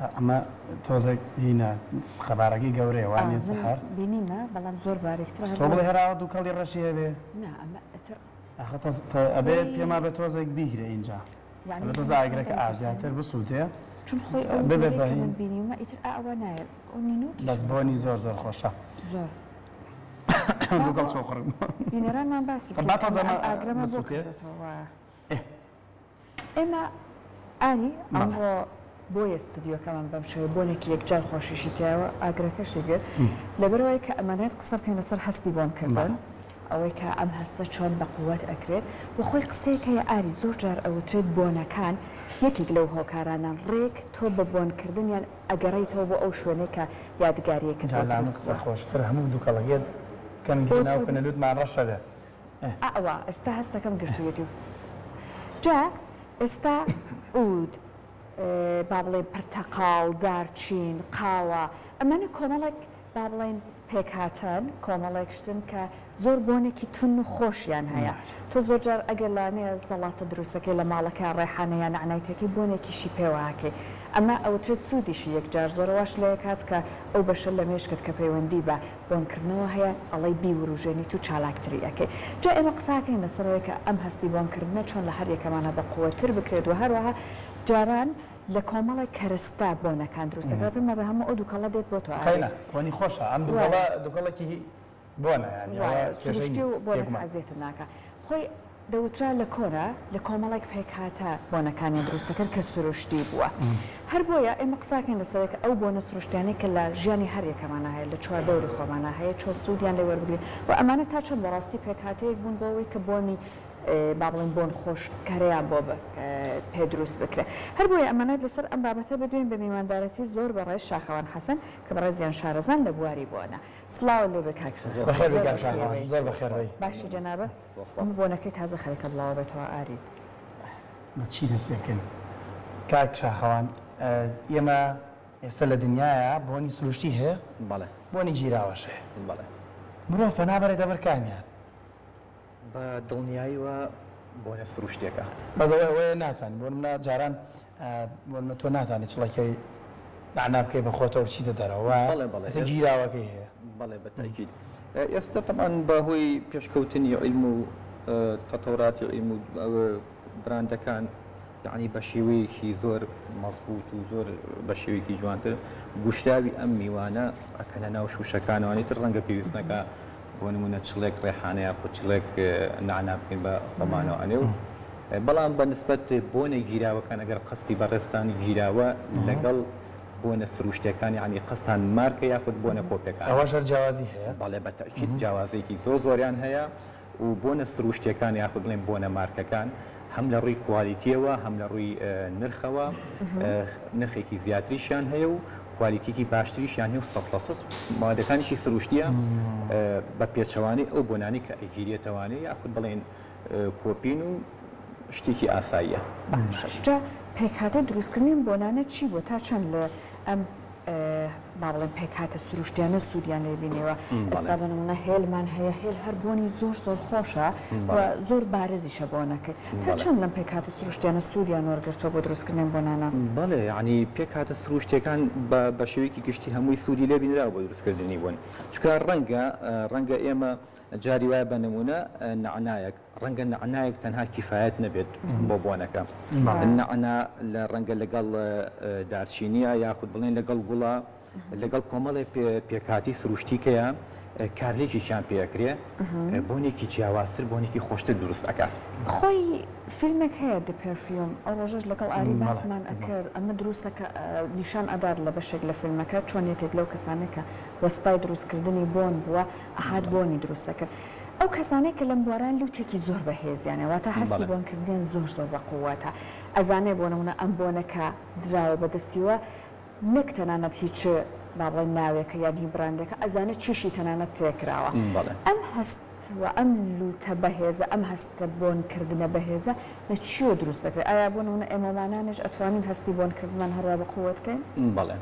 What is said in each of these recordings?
تا ئەمە تۆزێک هینە قەبارەکەی گەورەیە وا نیە سەحەر؟ بینیمە بەڵام زۆر باریکترە. تۆ بڵێ هەر ئاوا دووکەڵی ڕەشی هەبێ؟ نا ئەمە ئیتر. ئاخە ئەبێ پێما بێ تۆزێک بیگرێ ئینجا. ئەبێ تۆزە ئاگرەکە ئا زیاتر بسووتێ. چون خۆی ئەو ببێ بە جۆرەی کە هین. من بینیومە ئیتر ئا ئەوە نایە ئەو نینۆکیش. بەس بۆنی زۆر زۆر خۆشە. زۆر. دووکەڵ چۆ قوڕگ. بینەرانمان باسی با بکەین تۆزە ئێمە ئەمە ئەم ئاگرەمان بۆ بسووتێ. کردۆتەوە. ئێ. ئێمە ئاری ئەمڕۆ بۆیە ستدیۆکەمان بەم شێوە بۆنێکی یەکجار خۆشیشی تایەوە ئاگرەکەشی گرت لەبەرئەوەی کە ئەمانەوێت قسە بکەین لەسەر هەستی بۆنکردن ئەوەی کە ئەم هەستە چۆن بە قوت ئەکرێت و خۆی قسەیەک هەیە ئاری زۆر جار ئەوترێت بۆنەکان یەکێک لەو هۆکارانەن ڕێک تۆ بە بۆنکردنیان ئەگەڕێیتەوە بۆ ئەو شوێنەی کە یادگارییەکت جا بۆ لامە دروست قسە بووە. خۆشتر هەموو دوکەڵەکەت کەم بۆ گرنا تۆ و کونە لوتمان ڕەشە بێ. ئەوا ئێستا هەستەکەم گرتوویەتی و جا ئێستا عود با بڵێین پرتەقاڵ، دارچین، قاوە ئەمانە کۆمەڵێک با بڵێین پێکهاتەن، کۆمەڵێک شتن کە زۆر بۆنێکی تون و خۆشیان هەیە. تۆ زۆر جار ئەگەر لانەیە سەڵاتە دروستەکەی لە ماڵەکە ڕێحانە یا نەعنای تێکەی بۆنێکیشی پێوە ئەکەی. ئەمە ئەوترێت سوودیشی یەکجار زۆرە واش لێکات کە ئەو بەشە لە مێشکت کە پەیوەندی بە بۆنکردنەوە هەیە ئەڵێی بیوروژێنیت و چالاکتری ئەکەی جا ئێمە قسە ئەکەین لەسەر ئەوەی کە ئەم هەستی بۆنکردنە چۆن لە هەر یەکەمانا بە قوەتتر بکرێت و هەروەها جاران لە کۆمەڵێک کەرستە بۆنەکان دروست ئەکرا پێم وابێ هەموو ئەو دوکەڵە دێت بۆ تۆ ئاری. قەینا بۆنی خۆشە ئەم دوکەڵە دوکەڵێکی بۆنە یانی ئەوە وایە کێشەی سروشتی نیە و بۆنەکە بێگومان. ئەزیەتت ناکا خۆی دەوترا لە کۆنا لە کۆمەڵێک پێکهاتە بۆنەکانیان دروستەکرد کە سروشتی بووە. هەر بۆیە ئێمە قساکەین لەسەرەوەی کە ئەو بۆنە سروشتیانەی کە لە ژیانی هەر یەکەمانا هەیە، لە چواردەوری خۆمانا هەیە، چۆن سوودیان لێ وەربگرین و ئەمانە تا چەند بەڕاستی پێکهاتەیەک بوون بۆ ئەوەی کە بۆنی با بڵێین بۆن خۆشکەرەیان بۆ پێ دروست بکرێ. هەر بۆیە ئەمانەوێت لەسەر ئەم بابەتە بدوێین بە میواندارەتی زۆر بەڕێز شاخەوان حەسەن کە بەڕێزیان شارەزان لە بواری بۆنە. سڵاوت لێ بێ کاک شاخەوان. بەخێر بێی زۆر کاک بەخێر شاخەوان. بێی. زۆر بەخێر بێی. باشی جەنابت؟ ئەمە بۆنەکەی تازە خەریکە بڵاوە بێتەوە ئاری. بە چی دەست پێ بکەین کاک شاخەوان ئێمە ئێستا لە دنیایا بۆنی سروشتی هەیە بەڵێ بۆنی گیراوەش هەیە بەڵێ مرۆڤ پەنا بەرێتە بەر کامیان؟ بە دڵنیاییەوە بۆنە سروشتیەکە. بەس ئەوەی ئەوەیە ناتوانین بۆ نمونە جاران بۆ نمونە تۆ ناتوانی چڵەکەی نەعنا بکەی بە خۆتەوە بچیتە دەرەوە وایە؟ بەڵێ بەڵێ ئێستا گیراوەکەی هەیە. بەڵێ بە تەئکید ئێستا تەبعەن بە هۆی پێشکەوتنی عیلم و تەتەوراتی عیلم و براندەکان یەعنی بە شێوەیەکی زۆر مەزبووت و زۆر بە شێوەیەکی جوانتر گوشراوی ئەم میوانە ئەکەنە ناو شووشەکانەوە ئیتر ڕەنگە پێویست نەکا بۆ نموونە چڵێک ڕێحانە یاخود چڵێک نەعنا بکەین بە خۆمانەوە ئەنێ و بەڵام بە نسبەت بۆنە گیراوەکان ئەگەر قەستی بەڕێزتان گیراوە لەگەڵ بۆنە سروشتیەکان یانی قەستان مارکە یاخود بۆنە کۆپیەکانە؟ ئەوەش هەر جیاوازی هەیە؟ بەڵێ بە تەئکید جیاوازیەکی زۆر زۆریان هەیە و بۆنە سروشتیەکان یاخود بڵێن بۆنە مارکەکان هەم لە ڕووی کوالیتیەوە هەم لە ڕووی نرخەوە نرخێکی زیاتریشیان هەیە و کوالیتیکی باشتریشیان هەیە و 100% مادەکانیشی سروشتیە بە پێچەوانەی ئەو بۆنانەی کە ئەگیرێتەوانێ یاخود بڵێن کۆپین و شتێکی ئاساییە. باشە جا پێکهاتەی دروستکردنی ئەم بۆنانە چی بووە تا چەند لە ئەم با بڵێین پێکهاتە سروشتیانە سوودیان لێ بینیوە ئێستا بە نمونە هێلمان هەیە هێل هەر بۆنی زۆر زۆر خۆشە و زۆر بارزیشە بۆنەکەی تا چەند لەم پێکهاتە سروشتیانە سوودیان وەرگرتووە بۆ دروستکردنی ئەم بۆنانە؟ بەڵێ یانی پێکهاتە سروشتیەکان بە بە شێوەیەکی گشتی هەمووی سوودی لێ بینراوە بۆ دروستکردنی بۆن چونکە ڕەنگە ڕەنگە ئێمە جاری وایە بە نموونە نەعنایەک، ڕەنگە نەعنایەک تەنها کیفایەت نەبێت بۆ بۆنەکە. نەعنا لە ڕەنگە لەگەڵ دارچینیە یاخود بڵێن لەگەڵ گوڵە لەگەڵ کۆمەڵێ پێکهاتی سروشتی کەیە کارلێکێکیان پێ ئەکرێ بۆنێکی جیاوازتر بۆنێکی خۆشتر دروست ئەکات. خۆی فیلمێک هەیە The Perfume ئەو ڕۆژەش لەگەڵ ئاری باسمان ئەکرد ئەمە دروستە کە نیشان ئەدات لە بەشێک لە فیلمەکە چۆن یەکێک لەو کەسانەی کە وەستای دروستکردنی بۆن بووە ئەهات بۆنی دروست ئەکرد ئەو کەسانەی کە لەم بواران لوتێکی زۆر بەهێزیان هەیە واتە هەستی بۆن کردنیان زۆر زۆر بە قوەتە ئەزانێ بۆ نمونە ئەم بۆنە کە دراوە بە دەستیوە نەک تەنانەت هیچ با بڵێین ناوێکە یان هی براندێکە ئەزانێ چیشی تەنانەت تێکراوە ئەم هەست و ئەم لوتە بەهێزە ئەم هەستە بۆن کردنە بەهێزە لە چیەوە دروست دەکرێت ئایا بۆ نمونە ئێمەمانانیش ئەتوانین هەستی بۆن کردنمان هەروا بە قوەت کەین؟ بەڵێ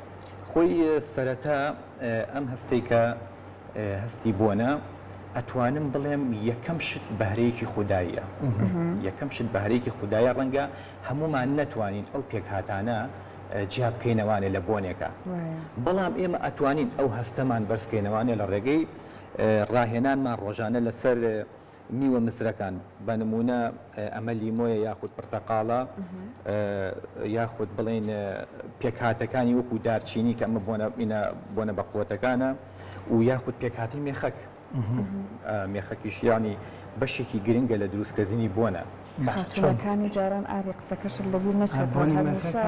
خۆی سەرەتا ئەم هەستەی کە هەستی بۆنە ئەتوانم بڵێم یەکەم شت بەهرەیەکی خوداییە یەکەم شت بەهرەیەکی خودایە ڕەنگە هەمومان نەتوانین ئەو پێکهاتانە جیا بکەینەوانێ لە بۆنێکا بەڵام ئێمە ئەتوانین ئەو هەستەمان بەرزکەینەوانێ لە ڕێگەی ڕاهێنانمان ڕۆژانە لەسەر میوە مزرەکان بە نمونە ئەمە لیمۆیە یاخود پرتەقاڵە یاخود بڵێن پێکهاتەکانی وەکو دارچینی کە ئەمە بۆنە بۆنە بەقوەتەکانە و یاخود پێکهاتەی مێخەک مێخەکیش یانی بەشێکی گرنگە لە دروستکردنی بۆنە. خاتوونەکانی جاران ئاری قسەکەشت لەبیر نەچێتەوە هەمیشە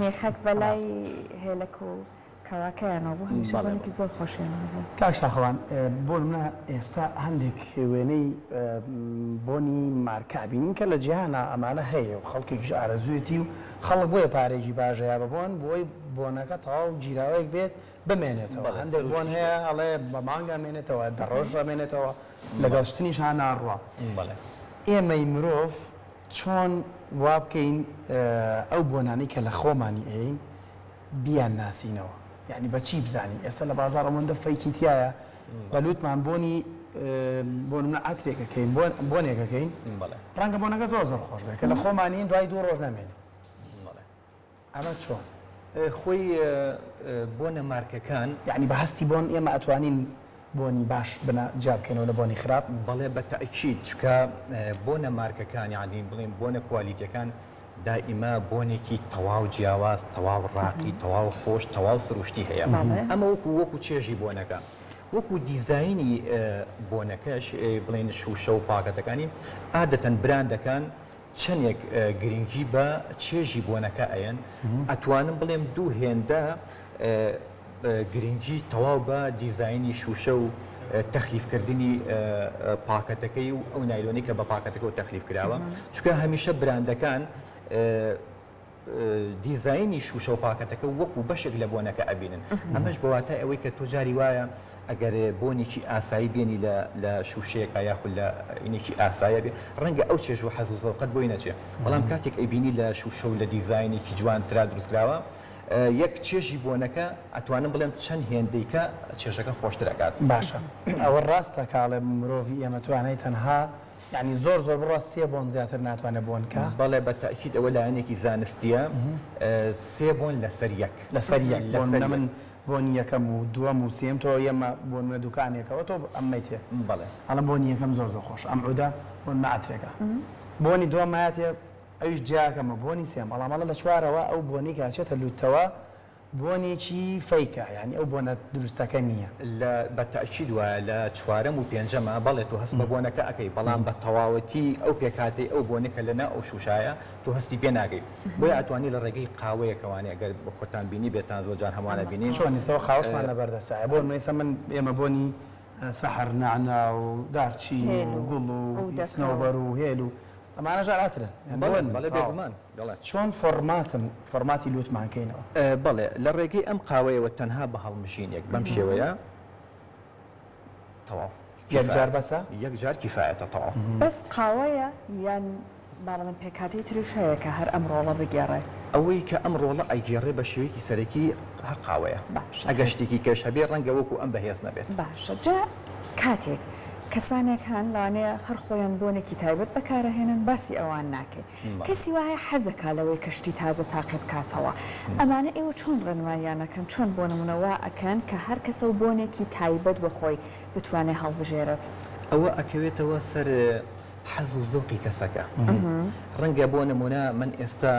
مێخەک بەلای هێلەک و کەواکەیانەوە بوو هەمیشە بۆنێکی زۆر خۆشیان هەبوو. کاک شاخەوان بۆ نمونە ئێستا هەندێک وێنەی بۆنی مارکە ئەبینین کە لە جیهانا ئەمانە هەیە و خەڵکێکیش ئارەزوویەتی و خەڵک بۆیە پارەیەکی باش ئەیا بە بۆن بۆی بۆنەکە تەواو گیراوەیەک بێت بمێنێتەوە هەندێک بۆن هەیە ئەڵێ بە مانگ ئەمێنێتەوە دە ڕۆژ ئەمێنێتەوە لەگەڵ شتنیش ها ناڕوا ئێمەی مرۆڤ چۆن وا بکەین ئەو بۆنانەی کە لە خۆمانی ئەیەین بیان ناسینەوە یعنی بە چی بزانین ئێستا لە بازاڕ ئەوەندە fake ی تایە بە لوتمان بۆنی بۆ نمونە عەترێک ئەکەین بۆنێک ئەکەین ڕەنگە بۆنەکە زۆر زۆر خۆش بێت کە لە خۆمانین دوای دوو ڕۆژ نامێنێ ئەمە چۆن؟ خۆی بۆنە مارکەکان. یەعنی بە هەستی بۆن ئێمە ئەتوانین بۆنی باش بنا جیا بکەینەوە لە بۆنی خراپ؟ بەڵێ بە تەئکید چونکە بۆنە مارکەکان یەعنی بڵێین بۆنە کوالیتیەکان دائیما بۆنێکی تەواو جیاواز تەواو ڕاقی تەواو خۆش تەواو سروشتی هەیە ئەمە وەکو وەکو چێژی بۆنەکە وەکو دیزاینی بۆنەکەش بڵێن شوشە و پاکەتەکانی عادەتەن براندەکان چەنێک گرنگی بە چێژی بۆنەکە ئەیەن ئەتوانم بڵێم دوو هێندە گرنگی تەواو بە دیزاینی شوشە و تەخلیفکردنی پاکەتەکەی و ئەو نایلۆنی کە بە پاکەتەکە و تەخلیف کراوە چونکە هەمیشە براندەکان دیزاینی شوشە و پاکەتەکە وەکو بەشێک لە بۆنەکە ئەبینن ئەمەش بە واتای ئەوەی کە تۆ جاری وایە ئەگەر بۆنێکی ئاسایی بێنی لە لە شوشەیەکا یاخود لە ئینێکی ئاسایە بێ ڕەنگە ئەو چێژ و حەز و زەوقەت بۆی نەچێ بەڵام کاتێک ئەیبینی لە شوشە و لە دیزاینێکی جوانترا دروستکراوە یەک چێژی بۆنەکە ئەتوانم بڵێم چەند هێندەی کە چێژەکە خۆشتر ئەکات. باشە ئەوە ڕاستە کە ئەڵێ مرۆڤی ئێمە توانای تەنها یانی زۆر زۆر بڕوا سێ بۆن زیاتر ناتوانێ بۆن کا؟ بەڵێ بە تەئکید ئەوە لایەنێکی زانستیە سێ بۆن لەسەر یەک. لەسەر یەک بۆ نمونە من بۆنی یەکەم و دووەم و سێیەم تۆ یەمە بۆ نمونە دوکانێکەوە تۆ ئەمەی تێ بەڵێ. ئەڵێم بۆنی یەکەم زۆر زۆر خۆشە ئەم عودە بۆ نمونە عەترێکە بۆنی دووەم هاتێ ئەویش جیاکەمە بۆنی سێیەم بەڵام ئەڵێ لە چوارەوە ئەو بۆنەی کە ئەچێتە لوتتەوە بۆنێکی fake ە یانی ئەو بۆنە دروستەکە نییە. لە بە تەئکید وایە لە چوارەم و پێنجەما بەڵێ تۆ هەست بە بۆنەکە ئەکەی بەڵام بە تەواوەتی ئەو پێکهاتەی ئەو بۆنە کە لەناو ئەو شوشایە تۆ هەستی پێ ناکەی بۆیە ئەتوانی لە ڕێگەی قاوەیەکەوانێ ئەگەر خۆتان بینی بێتان زۆر جار هەمووان ئەبینین. چۆن ئیستا قاوەشمان لەبەر دەستایە بۆ نمونە ئیستا من ئێمە بۆنی سەحەر نەعنا و دارچین و گوڵ و سنەوبەر و هێل و ئەمانەش عەترن یان بەڵێ بەڵێ بێگومان بەڵێ. چۆن فۆڕماتم فۆڕماتی لوتمان کەینەوە؟ بەڵێ لە ڕێگەی ئەم قاوەیەوە تەنها بە هەڵمژینێک بەم شێوەیە تەواو. یەک جار بەسە؟ یەک جار کیفایەتە تەواو. بەس قاوەیە یان با بڵێم پێکهاتەی تریش هەیە کە هەر ئەم ڕۆڵە بگێڕێ؟ ئەوەی کە ئەم ڕۆڵە ئەگێڕێ بە شێوەیەکی سەرەکی هەر قاوەیە. باشە. ئەگەر شتێکی کەش هەبێ ڕەنگە وەکو ئەم بەهێز نەبێت. باشە جا کاتێک کەسانێک هەن لەوانەیە هەر خۆیان بۆنێکی تایبەت بەکارئەهێنن باسی ئەوان ناکەین کەسی وا هەیە حەزەکا لەوەی کە شتی تازە تاقی بکاتەوە ئەمانە ئێوە چۆن ڕێنماییان ئەکەن چۆن بۆ نمونە وا ئەکەن کە هەر کەسە و بۆنێکی تایبەت بە خۆی بتوانێ هەڵبژێرێت؟ ئەوە ئەکەوێتەوە سەر حەز و زەوقی کەسەکە ڕەنگە بۆ نمونە من ئێستا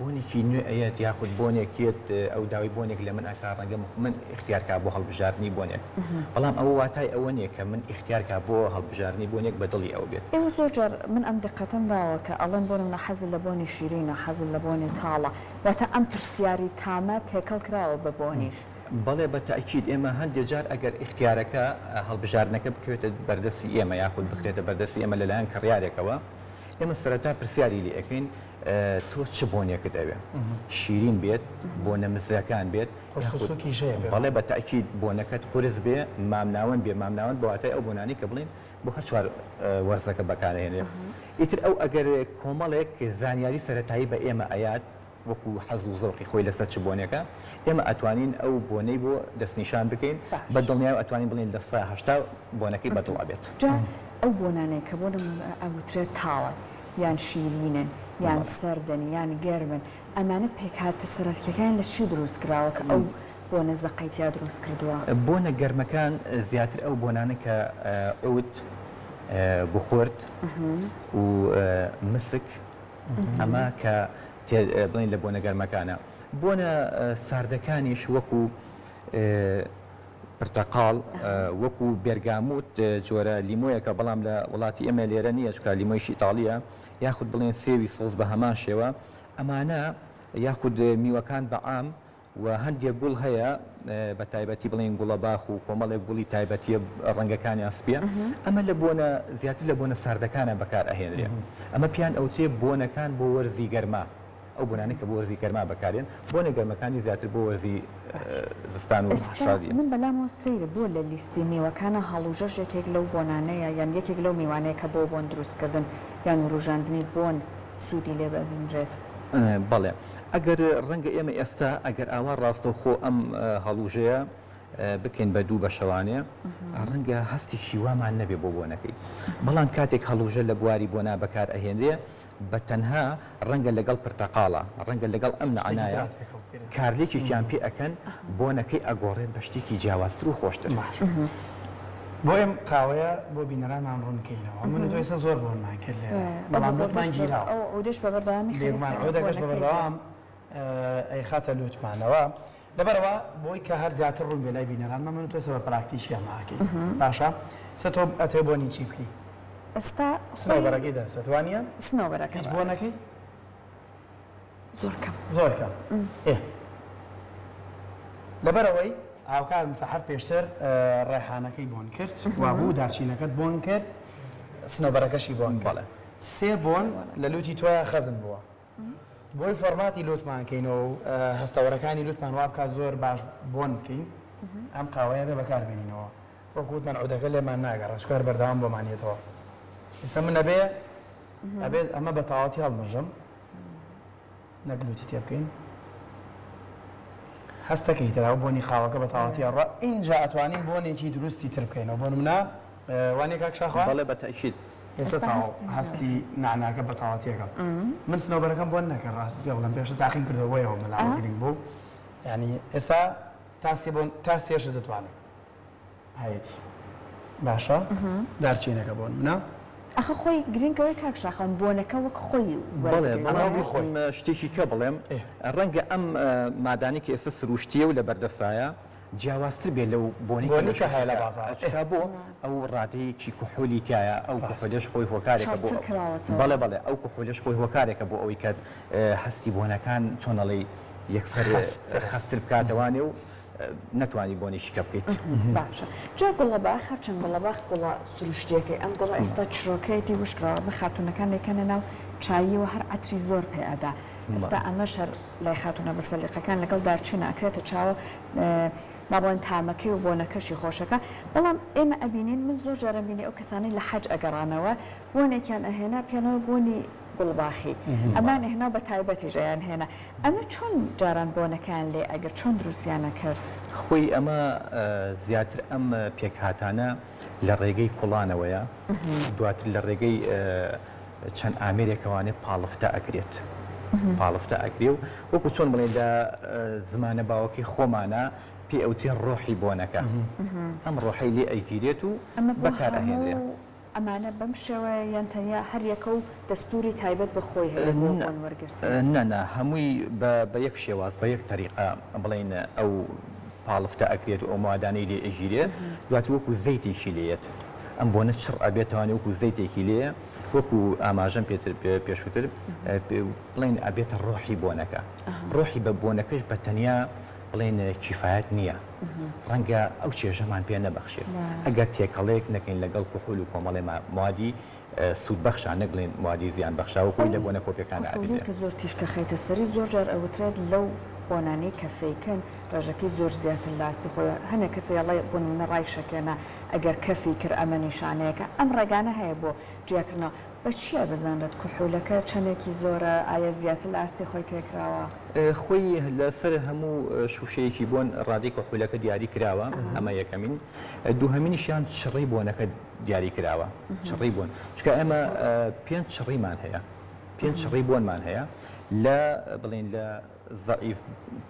بۆنێکی نوێ ئەیەت یاخود بۆنێک یەت ئەو داوای بۆنێک لە من ئەکا ڕەنگە من ئیختیار کا بۆ هەڵبژاردنی بۆنێک بەڵام ئەوە واتای ئەوە نییە کە من ئیختیار کا بۆ هەڵبژاردنی بۆنێک بە دڵی ئەو بێت. ئێوە زۆر جار من ئەم دیقەتەم داوە کە ئەڵێن بۆ نمونە حەزت لە بۆنی شیرینە حەزت لە بۆنی تاڵە واتە ئەم پرسیاری تامە تێکەڵ کراوە بە بۆنیش. بەڵێ بە تەئکید ئێمە هەندێ جار ئەگەر ئیختیارەکە هەڵبژاردنەکە بکەوێتە بەردەستی ئێمە یاخود بخرێتە بەردەستی ئێمە لەلایەن کڕیارێکەوە ئێمە سەرەتا پرسیاری لێ ئەکەین تۆ چ بۆنێکت ئەوێ؟ شیرین بێت، بۆنە مزرەکان بێت، قورس و سوکیش هەیە بێ. بەڵێ بە تەئکید بۆنەکەت قورس بێ، مامناوەند بێ، مامناوەند بە واتای ئەو بۆنانەی کە بڵێین بۆ هەر چوار وەرزەکە بەکارئەهێنرێ. ئیتر ئەو ئەگەر کۆمەڵێک زانیاری سەرەتایی بە ئێمە ئەیات وەکو حەز و زەوقی خۆی لەسەر چ بۆنێکە، ئێمە ئەتوانین ئەو بۆنەی بۆ دەستنیشان بکەین، بە دڵنیایەوە ئەتوانین بڵێین 80% بۆنەکەی بە دڵ ئەبێت. جا ئەو بۆنانەی کە بۆ نموونە ئەوترێت تاڵن یان شیرینن. یان سەردن یان گەرمن، ئەمانە پێکهاتە سەرەکیەکان لە چی دروست کراوە کە ئەو بۆنە زەقەی تیا دروست کردووە؟ بۆنە گەرمەکان زیاتر ئەو بۆنانە کە عود، بخورد و مسک ئەمە کە بڵێن لە بۆنە گەرمەکانە. بۆنە ساردەکانیش وەکو پرتەقاڵ وەکو بێرگاموت جۆرە لیمۆیەکە بەڵام لە وڵاتی ئێمە لێرە نییە چونکە لیمۆیشی ئیتاڵییە یاخود بڵێن سێوی سەوز بە هەمان شێوە ئەمانە یاخود میوەکان بە عام و هەندێک گوڵ هەیە بە تایبەتی بڵێن گوڵەباخ و کۆمەڵێک گوڵی تایبەتیە ڕەنگەکانیان سپیە ئەمە لە بۆنە زیاتر لە بۆنە ساردەکانە بەکار ئەهێنرێ ئەمە پیان ئەوترێ بۆنەکان بۆ وەرزی گەرما. ئەو بۆنانەی کە بۆ وەرزی گەرما بەکارێن، بۆنە گەرمەکانی زیاتر بۆ وەرزی زستان و ئێستا ساردییە. من بەلامەوە سەیرە بۆ لە لیستی میوەکانا هەڵوژەش یەکێک لەو بۆنانەیە یان یەکێک لەو میوانەیە کە بۆ بۆن دروستکردن یان وروژاندنی بۆن سوودی لێ ببینرێت. بەڵێ ئەگەر ڕەنگە ئێمە ئێستا ئەگەر ئاوا ڕاستەوخۆ ئەم هەڵوژەیە بکەین بە دوو بەشەوانێ ڕەنگە هەستێکی وامان نەبێ بۆ بۆنەکەی بەڵام کاتێک هەڵوژە لە بواری بۆنا بەکار ئەهێنرێ بە تەنها ڕەنگە لەگەڵ پرتەقاڵە، ڕەنگە لەگەڵ ئەم نەعنایە کارلێکێکیان پێ ئەکەن بۆنەکەی ئەگۆڕێت بە شتێکی جیاوازتر و خۆشتر. باشە بۆ ئەم قاوەیە بۆ بینەرانمان ڕوون کەینەوە من و تۆ ئێستا زۆر بۆنمان کرد لێرە بەڵام لوتمان گیراوە ئەو عودەش بە بەردەوامی خەریکە بێگومان عودەکەش بە بۆنەکەی دێ. بەردەوام ئەیخاتە لوتمانەوە لەبەرئەوە بۆی کە هەر زیاتر ڕوون بێ لای بینەرانمان من و تۆ ئێستا بە پراکتیکی ئەمە ئەکەین باشە ئێستا تۆ ئەتەوێ بۆنی چی بکەی؟ ئێستا خۆی سنەوبەرەکەی دەستت وانیە؟ سنەوبەرەکە هیچ بەڵێ. بۆنەکەی؟ زۆر کەم. زۆر کەم ئێ لەبەرئەوەی هاوکارم سەحەر پێشتر ڕێحانەکەی بۆن کرد وابوو دارچینەکەت بۆن کرد سنەوبەرەکەشی بۆن کرد بەڵێ. سێ بۆن لە لوتی تۆیا خەزن بووە بۆی فۆرماتی لوتمان کەینەوە و هەستەوەرەکانی لوتمان وا بکات زۆر باش بۆن بکەین ئەم قاوەیە بێ بەکار بێنینەوە وەکو وتمان عودەکە لێمان ناگەڕێ چونکە هەر بەردەوام بۆمان یەتەوە ئێستا من ئەبێ ئەبێت ئەمە بە تەواوەتی هەڵمژم نەک لوتی تێ بکەین هەستەکەی ترا بۆنی قاوەکە بە تەواوەتی ئەڕوا ئینجا ئەتوانین بۆنێکی دروستی تر بکەینەوە بۆ نمونە وانیە کاک شاخوان؟ بەڵێ بە تەئکید. ئێستا تەواو هەستی نەعناکە بە تەواوەتی ئەکەم. من سنەوبەرەکەم بۆن نەکرد ڕاستی پێ بڵێم پێشتر تاقیم کردەوە بۆیە ئەوە بەلامەوە گرنگ بوو یانی ئێستا تا سێ بۆن تا سێشت دەتوانم هەیەتی باشە دارچینەکە بۆ نمونە. ئەخە خۆی گرنگ ئەوەیە کاک شاخەوان بۆنەکە وەک خۆی بەڵێ وەربگرین. بەڵام ویستم شتێکی کە بڵێم ڕەنگە ئەم مادانەی کە ئێستا سروشتییە و لەبەردەستایە جیاوازتر بێت لەو بۆنەی کە بۆنی کە هەیە لە لە بازاڕ. چونکە بۆ ئەو ڕادەیەکی کحولی تیایە ئەو کحولەش خۆی هۆکارێکە بۆ چڕتر کراوەتەوە. بەڵێ بەڵێ ئەو کحولەش خۆی هۆکارێکە بۆ ئەوەی کە هەستی بۆنەکان چۆن ئەڵێی یەکسەر خەستتر. خەستتر بکاتەوانێ و نەتوانی بۆنێکی کە بکەیت. باشە جا گوڵەباخ هەرچەند گوڵەباخ گوڵە سروشتیەکەی ئەم گوڵە ئێستا چرۆکەیەتی وشکراوە بە خاتوونەکان دەیکەنە ناو چاییەوە هەر عەتری زۆر پێ ئەدا ئێستا ئەمەش هەر لای خاتوونە بەسەلیقەکان لەگەڵ دارچینە ئەکرێتە چاوە با بڵێن تامەکەی و بۆنەکەشی خۆشەکە بەڵام ئێمە ئەبینین من زۆر جارم بینی ئەو کەسانەی لە حەج ئەگەڕانەوە بۆنێکیان ئەهێنا پێیانەوە بۆنی گوڵباخی ئەمان ئەهێنا و بە تایبەتیش ئەیان هێنا ئەمە چۆن جاران بۆنەکەیان لێ ئەگرت چۆن دروستیان ئەکرد؟ خۆی ئەمە زیاتر ئەم پێکهاتانە لە ڕێگەی کوڵانەوەیە دواتر لە ڕێگەی چەند ئامێرێکەوانێ پاڵفتە ئەکرێت پاڵفتە ئەکرێ و وەکو چۆن بڵێ لە زمانە باوەکەی خۆمانە پێ ئەوترێ ڕۆحی بۆنەکە ئەم ڕۆحەی لێ ئەگیرێت و ئەمە بۆ بەکار ئەهێنرێ. هەموو ئەمانە بەم شێوەیە یان تەنیا هەر یەکە و دەستووری تایبەت بە خۆی هەیە بۆ بۆن وەرگرتن؟ نا نا هەمووی بە بە یەک شێواز بە یەک تەریقە بڵێین ئەو پاڵفتە ئەکرێت و ئەو موادانەی لێ ئەگیرێ دواتر وەکو زەیتێکی لێیەت ئەم بۆنە چڕ ئەبێتەوانێ وەکو زەیتێکی لێیە وەکو ئاماژەم پێتر پێشووتر بڵێین ئەبێتە ڕۆحی بۆنەکە ڕۆحی بە بۆنەکەش بە تەنیا بڵێین کیفایەت نییە ڕەنگە ئەو چێژەمان پێ نەبەخشێ ئەگەر تێکەڵەیەک نەکەین لەگەڵ کحول و کۆمەڵێ موادی سوودبەخشا نەک بڵێین موادی زیانبەخشا وەکو ئەوی لە بۆنە کۆپیەکانا کحولەی ئەبینرێ. کە زۆر تیشکە خەیتە سەری زۆر جار ئەوترێت لەو بۆنانەی کە فەیکن ڕێژەکەی زۆر زیاتر لە ئاستی خۆی هەنێ کەس ئەڵێ بۆ نمونە ڕایشەکێنە ئەگەر کەفی کرد ئەمە نیشانەیەکە ئەم ڕێگانە هەیە بۆ جیاکردنەوە بە چییە بزانرێت کحولەکە چەندێکی زۆرە ئایا زیاتر لە ئاستی خۆی تێکراوە؟ خۆی لەسەر هەموو شوشەیەکی بۆن ڕادەی کحولەکە دیاری کراوە ئەمە یەکەمین دووهەمینیشیان چڕی بۆنەکە دیاری کراوە چڕی بۆن چونکە ئێمە پێنج چڕیمان هەیە. پێنج چڕی بۆنمان هەیە لە بڵێن لە زەعیف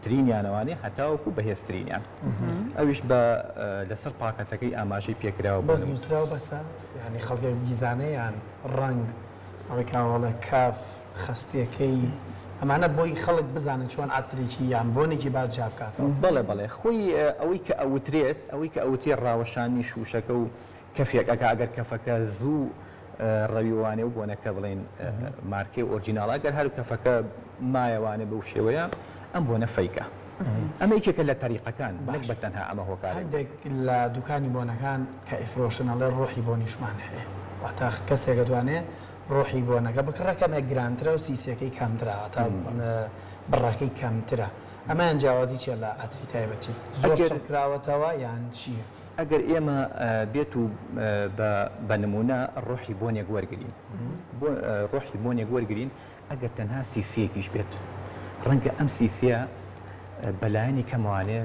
ترینیانەوانێ هەتاوەکو بەهێزترینیان ئەویش بە لەسەر پاکەتەکەی ئاماژەی پێکراوە بەس نووسراوە بەسە یانی خەڵکێک بیزانێ یان ڕەنگ ئەوەی کاوەڵێ کاف خەستیەکەی ئەمانە بۆی خەڵک بزانێت چۆن عەترێکی یان بۆنێکی باش جیا بکاتەوە. بەڵێ بەڵێ خۆی ئەوەی کە ئەوترێت ئەوەی کە ئەوترێت ڕاوەشانی شووشەکە و کەفێک ئەکا ئەگەر کەفەکە زوو ڕەویوانێ و بۆنەکە بڵێین مارکەی ئۆرجیناڵە ئەگەر هەر کەفەکە مایەوانێ بەو شێوەیە ئەم بۆنە fake ە ئەمە یەکێکە لە تەریقەکان نەک بە تەنها ئەمە هۆکارێک. هەندێک لە دوکانی بۆنەکان کە ئەیفرۆشن ئەڵێ ڕۆحی بۆنیشمان هەیە واتە کەسێک ئەتوانێ ڕۆحی بۆنەکە بکڕێ کەمێک گرانترە و سیسیەکەی کەمترە واتە بڕەکەی کەمترە ئەمەیان جیاوازی چیە لە عەتری تایبەتی زۆر ئەگەر چڕ کراوەتەوە یان چیە؟ ئەگەر ئێمە بێت و بە بە نموونە ڕۆحی بۆنێک وەرگرین بۆ ڕۆحی بۆنێک وەرگرین ئەگەر تەنها سیسیەکیش بێت ڕەنگە ئەم سیسیە بەلایەنی کەموانێ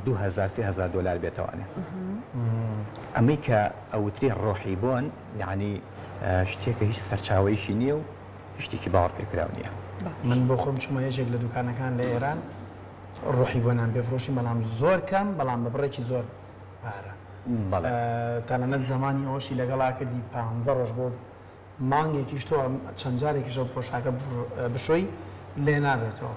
2000 3000 دلار بێتوانێ ئەمەی کە ئەوترێ ڕۆحی بۆن یعنی شتێکە هیچ سەرچاوەیەکی نییە و شتێکی باوەڕ پێکراو نییە. من بۆ خۆم چوومە یەکێک لە دوکانەکان لە ئێران ڕۆحی بۆنان پێ فرۆشیم بەڵام زۆر کەم بەڵام بە بڕێکی زۆر پارە تەنانەت زەمانی ئەوەشی لەگەڵا کردی پانزە ڕۆژ بۆ مانگێکیش تۆ چەند جارێکیش ئەو پۆشاکە بشۆی لێ نابێتەوە.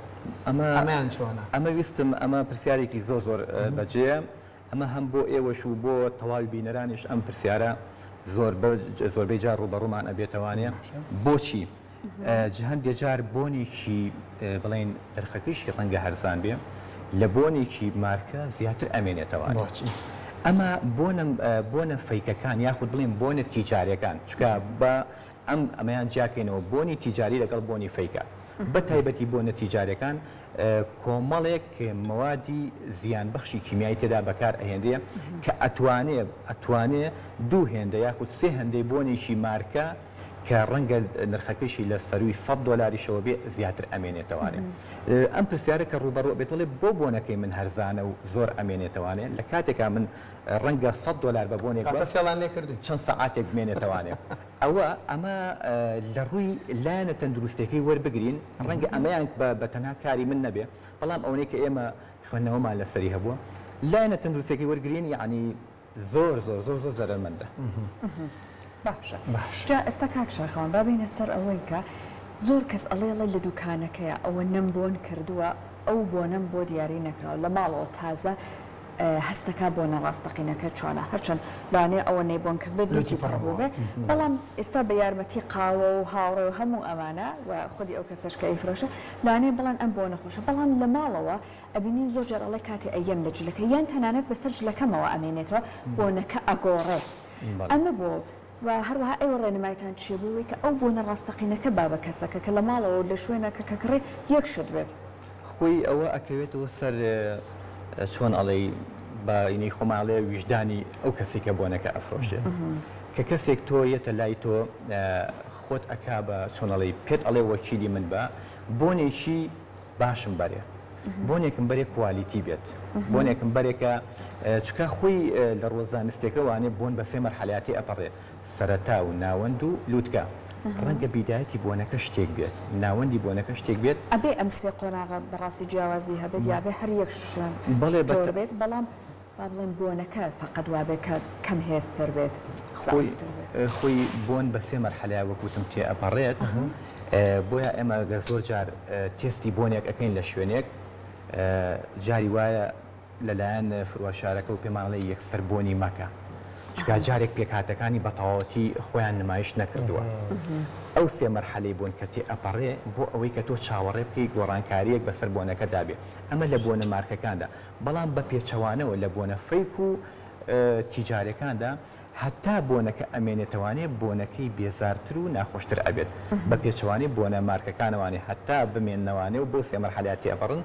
ئەمە ئەمەیان چۆنە؟ ئەمە ویستم ئەمە پرسیارێکی زۆر زۆر بەجێیە ئەمە هەم بۆ ئێوەش و بۆ تەواوی بینەرانیش ئەم پرسیارە زۆر زۆربەی جار ڕووبەڕوومان ئەبێتەوانێ بۆچی هەندێ جار بۆنێکی بڵێن نرخەکەیشی ڕەنگە هەرزان بێ لە بۆنێکی مارکە زیاتر ئەمێنێتەوانێ بۆچی؟ ئەمە بۆنە بۆنە fake ەکان یاخود بڵێن بۆنە تیجاریەکان چونکە بە ئەم ئەمەیان جیاکەینەوە بۆنی تیجاری لەگەڵ بۆنی fake ە بە تایبەتی بۆنە تیجاریەکان کۆمەڵێک مەوادی زیانبەخشی کیمیایی تێدا بەکار ئەهێنرێ کە ئەتوانێ ئەتوانێ دوو هێندە یاخود سێ هەندەی بۆنێکی مارکە کە ڕەنگە نرخەکەیشی لە سەرووی سەد دۆلاریشەوە بێ زیاتر ئەمێنێتەوانێ. ئەم پرسیارە کە ڕووبەڕوو ئەبێتەڵێ بۆ بۆنەکەی من هەرزانە و زۆر ئەمێنێتەوانێ لە کاتێکا من ڕەنگە سەد دۆلار بە بۆنێک کاتە فێڵان لێ کردووی. چەند سەعاتێک بمێنێتەوانێ. ئەوە ئەمە لە ڕووی لایەنە تەندروستیەکەی وەربگرین ڕەنگە ئەمەیان بە بە تەنها کاری من نەبێ بەڵام ئەوەنەی کە ئێمە خوێندنەوەمان لەسەری هەبووە لایەنە تەندروستیەکەی وەرگرین یەعنی زۆر زۆر زۆر زۆر زەرەرمەندە. باشە جا ئێستا کاک شاخەوان با بێینە سەر ئەوەی کە زۆر کەس ئەڵێ ئەڵێ لە دوکانەکەیا ئەوە نەم بۆن کردووە ئەو بۆنەم بۆ دیاری نەکراوە لە ماڵەوە تازە هەستەکا بۆنە ڕاستەقینەکە چۆنە هەرچەند لەوانەیە ئەوە نەی بۆن کردبێت لوتی پڕ بووبێ بەڵام ئێستا بە یارمەتی قاوە و هاوڕێ و هەموو ئەمانە و خودی ئەو کەسەش کە ئەیفرۆشێ لەوانەیە بڵێن ئەم بۆنە خۆشە بەڵام لە ماڵەوە ئەبینین زۆر جار ئەڵێ کاتێ ئەیەم لە جلەکە یان تەنانەت بەسەر جلەکەمەوە ئەمێنێتەوە بۆنەکە ئەگۆڕێ ئەمە بۆ؟ و هەروەها ئێوە ڕێنمایتان چیە بۆ وەی کە ئەو بۆنە ڕاستەقینەکە با بە کەسەکە کە لە ماڵەوە و لە شوێنەکە کە کڕی یەک شت بێت. خۆی ئەوە ئەکەوێتەوە سەر چۆن ئەڵێی بە ئینەی خۆمان ئەڵێ ویژدانی ئەو کەسەی کە بۆنەکە ئەفرۆشێ کە کەسێک تۆ یەتە لای تۆ خۆت ئەکا بە چۆن ئەڵێی پێت ئەڵێ وەکیلی من بە بۆنێکی باشم بەرێ بۆنێکم بەرێ quality بێت بۆنێکم بەرێ کە چکە خۆی لە ڕووە زانستێکە وانێ بۆن بە سێ مەرحەلەیا تێئەپەڕێ سەرەتا و ناوەند و لوتکە ڕەنگە بیدایەتی بۆنەکە شتێک بێت ناوەندی بۆنەکە شتێک بێت. ئەبێ ئەم سێ قۆناغە بەڕاستی جیاوازی هەبێت یا ئەبێ هەر یەک شوێن بەڵێ بە جۆر بێت بەڵام با بڵێین بۆنەکە فەقەت وابێ کە کەم هێزتر بێت خۆی زەعیفتر بێت. خۆی بۆن بە سێ مەرحەلەیا وەک وتم تێئەپەڕێت بۆیە ئێمە گەر زۆر جار تێستی بۆنێک ئەکەین لە شوێنێک جاری وایە لەلایەن فرواشارەکە و پێمان ئەڵێ یەکسەر بۆنی مەکە چونکە جارێک پێکهاتەکانی بە تەواوەتی خۆیان نمایش نەکردووە ئەو سێ مەرحەلەی بۆن کە تێئەپەڕێ بۆ ئەوەی کە تۆ چاوەڕێ بکەی گۆڕانکارییەک بەسەر بۆنەکەدا بێ ئەمە لە بۆنە مارکەکاندا بەڵام بە پێچەوانەوە لە بۆنە fake و تیجارەکاندا هەتا بۆنەکە ئەمێنێتەوانێ بۆنەکەی بێزارتر و ناخۆشتر ئەبێت بە پێچەوانەی بۆنە مارکەکانەوانێ هەتا بمێننەوانێ و بەو سێ مەرحەلەیا تێئەپەڕن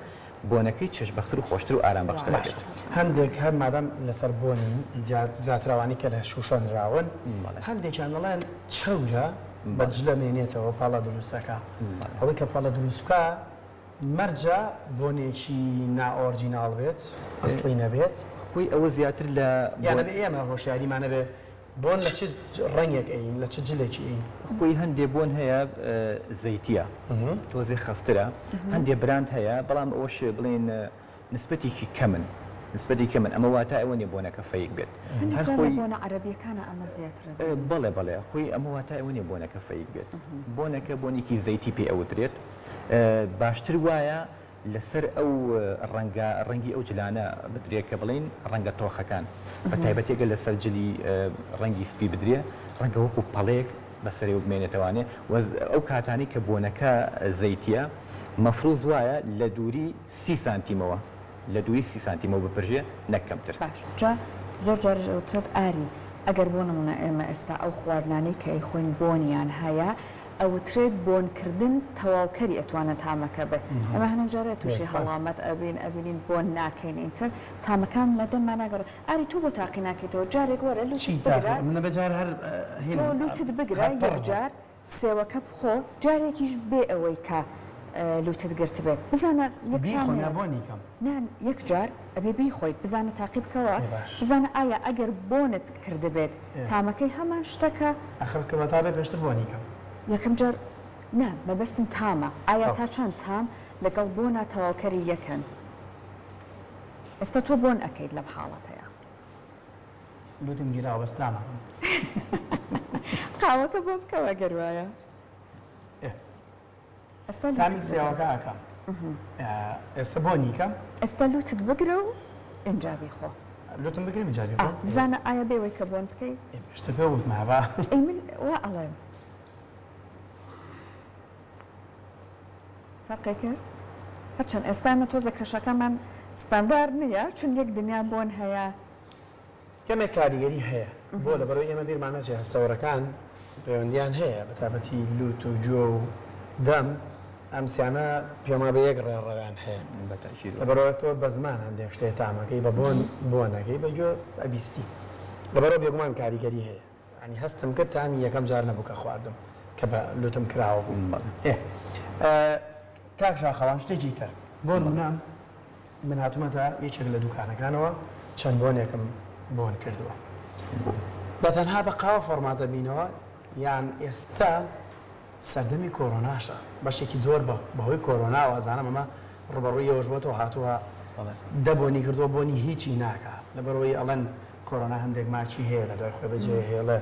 بۆنەکەی چێژبەختر و خۆشتر و ئارامبەخشتر باشە ئەبێت. هەندێک هەر مادام لەسەر بۆنین جا زیاتر ئەوانەی کە لە شووشە نراون هەندێکیان دەڵێن چەورە بە جلە مێنێتەوە پەڵە دروست ئەکا ئەوەی کە پەڵە دروست بکا مەرجە بۆنێکی نا ئۆرجیناڵ بێت ئەسڵی نەبێت؟ خۆی ئەوە زیاتر لە یان ئەبێ ئێمە هۆشیاریمان هەبێ. بۆن لە چ ڕەنگێک ئەین لە چ جلێکی ئەین؟ خۆی هەندێ بۆن هەیە زەیتیە تۆزێ خەسترە هەندێ براند هەیە بەڵام ئەوەش بڵێن نسبەتێکی کەمن نسبەتی کەمن ئەمە واتای ئەوە نیە بۆنەکە fake بێت هەر خۆی بۆنە عەرەبیەکانە ئەمە زیاترە بەڵێ بەڵێ خۆی ئەمە واتای ئەوە نیە بۆنەکە fake بێت بۆنەکە بۆنێکی زەیتی پێ ئەوترێت باشتر وایە لەسەر ئەو ڕەنگە ڕەنگی ئەو جلانە بدرێ کە بڵێین ڕەنگە تۆخەکان بە تایبەتی گەر لەسەر جلی ڕەنگی سپی بدرێ ڕەنگە وەکو پەڵەیەک بەسەرەوە بمێنێتەوانێ و ئەو کاتانەی کە بۆنەکە زەیتیە مەفروز وایە لە دووری سی سانتیمەوە لە دووری سی سانتیمەوە بپرژێ نەک کەمتر. باش جا زۆر جاریش ئەوترێت ئاری ئەگەر بۆ نمونە ئێمە ئێستا ئەو خواردنانەی کە ئەیخۆین بۆنیان هەیە ئەوترێت بۆنکردن تەواوکەری ئەتوانێت تامەکە بێت ئێمە هەنێک جار تووشی هەڵامەت ئەبین ئەبینین بۆن ناکەین ئیتر تامەکان لە دەممان ناگەڕێ ئاری تۆ بۆ تاقی ناکەیتەوە جارێک وەرە لوتت چی بگرە تاقی من ئەبێ جار هەر تۆ هینم لوتت بگرە هەر پڕ یەک بم. جار سێوەکە بخۆ جارێکیش بێ ئەوەی کە لوتت گرتبێت بزانە یەک تام بیخۆم یا هەیە بۆنی کەم؟ نا یەک جار ئەبێ بیخۆیت بزانە تاقی بکەوە ئێ باش. بزانە ئایا ئەگەر بۆنت کردبێت ئێ. تامەکەی هەمان شتە کە. ئەخر کە بەتا بێ پێشتر بۆنی کەم. یەکەم جار نا مەبەستم تامە ئایا ئۆک. تا چەند تام لەگەڵ بۆنا تەواوکەری یەکن ئێستا تۆ بۆن ئەکەیت لەم حاڵەتەیا. لوتم گیراوە بەس تامەکەم. قاوەکە بۆ بکەوە گەر وایە. ئێ. ئێستا تامی لوتت بگرە. سێوەکە ئەکەم. ئێستا بۆنی کەم. ئێستا لوتت بگرە و ئینجا بیخۆ. لوتم بگرم ئینجا ئا بیخۆم؟ بزانە ئایا بێ وەی کە بۆن بکەی. ئێ پێشتر پێ وتمایە با. ئەی من وا ئەڵێم. فەرقێ کرد؟ هەرچەند ئێستا ئێمە تۆزێک کەشەکەمان ستاندارد نییە چون یەک دنیا بۆن هەیە. کەمێک کاریگەری هەیە بۆ لەبەرئەوەی ئێمە بیرمان نەچێت هەستەوەرەکان پەیوەندیان هەیە بەتایبەتی لوت و گوێ و دەم ئەم سیانە پێم وابێ یەک ڕێڕەویان هەیە لەبەرئەوە تۆ بە زمان هەندێک شتێ تامەکەی بە بۆن بۆنەکەی بە گوێ ئەبیستی لەبەرئەوە بێگومان کاریگەری هەیە یانی هەستم کرد تامی یەکەم جار نەبوو کە خواردم کە بە لوتم کراوە بوو ئێ کاک شاخەوان شتێکی تر بۆ نمونە من هاتومەتە یەکێک لە دوکانەکانەوە چەند بۆنێکم بۆن کردووە بە تەنها بە قاوە فۆرماتە بینەوە یان ئێستا سەردەمی کۆرۆناشە بەشێکی زۆر بەهۆی کۆرۆناوە ئەزانم ئەمە ڕوبەڕووی ئێوەش بۆتەوە هاتووە دە بۆنی کردووە بۆنی هیچی ناکا لەبەرئەوەی ئەڵێن کۆرۆنا هەندێک ماکی هەیە لە دوای خۆی بەجێ هێڵێ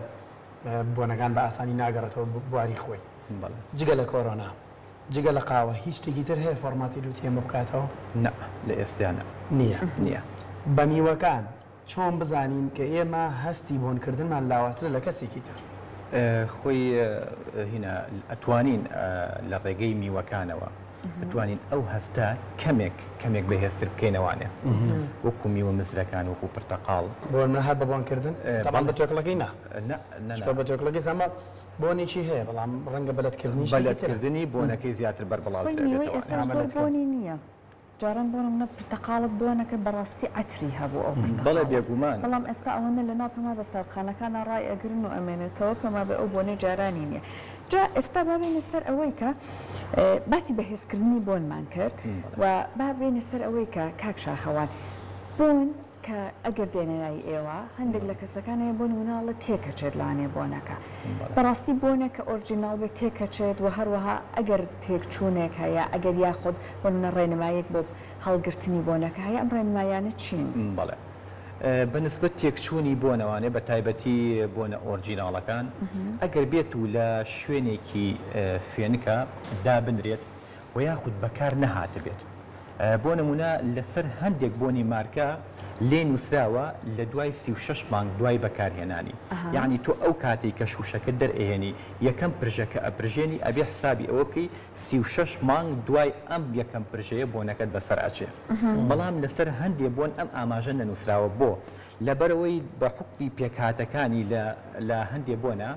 بۆنەکان بە ئاسانی ناگەڕێتەوە بواری خۆی جگە لە کۆرۆنا جگە لە قاوە هیچ شتێکی تر هەیە فۆرماتی لوتی ئێمە بکاتەوە؟ نا لە ئێستیا نا. نییە. نییە. بە میوەکان چۆن بزانین کە ئێمە هەستی بۆنکردنمان لاوازترە لە کەسێکی تر؟ خۆی هینا ئەتوانین لە ڕێگەی میوەکانەوە بتوانین ئەو هەستە کەمێک کەمێک بەهێزتر بکەینەوانێ وەکو میوە مزرەکان وەکو پرتەقاڵ. بۆ نمونە هەر بە بۆنکردن؟ تەبعەن بە توێکڵەکەی نا. نا نا. چونکە بە توێکڵەکەی زەمە بۆنێکی هەیە بەڵام ڕەنگە بە لەتکردنی شتێکی ترە. بە لەتکردنی بۆنەکەی زیاتر بەربڵاوتر خۆی میوەی ئەبێتەوانێ. ئێستاش زۆر بۆنی نییە. جاران بۆ نمونە پرتەقاڵت بۆ نەکرد بەڕاستی عەتری هەبوو ئەو بەڵێ پرتەقاڵە بێگومان. بەڵام ئێستا ئەوەنە لەناو پێما بە ساردخانەکانا ڕای ئەگرن و ئەمێنێتەوە پێما بێ ئەو بۆنەی جارانی نیە جا ئێستا با بێینە سەر ئەوەی کە باسی بەهێزکردنی بۆنمان کرد و با بێینە سەر ئەوەی کە کاک شاخەوان بۆن کە ئەگەر دێنە لای ئێوە هەندێک لە کەسەکان هەیە بۆ نمونە ئەڵێ تێکەچێت لانێ بۆنەکە بەڕاستی بۆنێک کە original بێت تێکەچێت و هەروەها ئەگەر تێکچوونێک هەیە ئەگەر یاخود بۆ نمونە ڕێنمایەک بۆ هەڵگرتنی بۆنەکە هەیە ئەم ڕێنمایانە چین؟ بەڵێ بە نسبەت تێکچوونی بۆنەوانێ بە تایبەتی بۆنە original ەکان ئەگەر بێت و لە شوێنێکی فێنکە دابنرێت و یاخود بەکار نەهاتبێت. بۆ نموونە لەسەر هەندێک بۆنی مارکە لێ نووسراوە لە دوای 36 مانگ دوای بەکارهێنانی یعنی تۆ ئەو کاتێک کە شوشەکە دەرئەهێنی یەکەم پرژە کە ئەپرژێنی ئەبێ حسابی ئەوە بکەی 36 مانگ دوای ئەم یەکەم پرژەیە بۆنەکەت بەسەر ئەچێ بەڵام لەسەر هەندێ بۆن ئەم ئاماژە نەنووسراوە بۆ لەبەرەوەی بە حوکمی پێکهاتەکانی لە لە هەندێ بۆنە